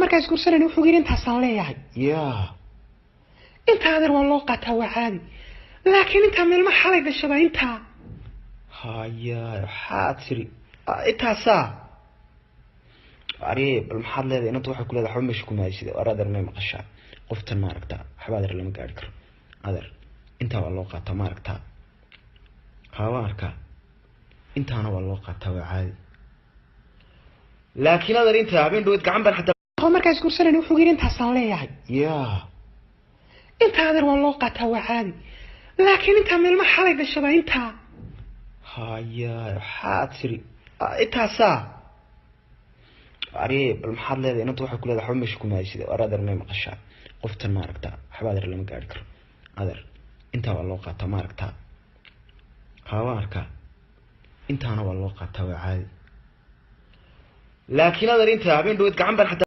Markaa isguursanayna wuxuu yidhi intaasaan leeyahay. Yaa intaa adeer waa loo qaataa, waa caadi, laakiin intaa meelma xalay dhashabaa intaa. Haya, waxaad tiri intaasaa. Are bal maxaad leedahay? Inanta waxay ku leedahay waxba meesha kuma haysida. War adeer, may maqashaa? Qoftan ma aragtaa? Waxba adeer lama gaari karo. Adeer, intaa waa loo qaataa, ma aragtaa? Haa, waan arkaa. Intaana waa loo qaataa, waa caadi, laakiin adeer intaa habeen dhaweed gacan baan xataa. Markaa isguursanayna wuxuu yidhi intaasaan leeyahay. Yaa intaa adeer waa loo qaataa, waa caadi, laakiin intaa meelma xalay dhashabaa intaa. Haya, waxaad tiri intaasaa. Are bal maxaad leedahay? Inanta waxay ku leedahay waxba meesha kuma haysida. War adeer, may maqashaa? Qoftan ma aragtaa? Waxba adeer lama gaari karo. Adeer, intaa waa loo qaataa, ma aragtaa? Haa, waan arkaa. Intaana waa loo qaataa, waa caadi, laakiin adeer intaa habeen dhaweed gacan baan xataa.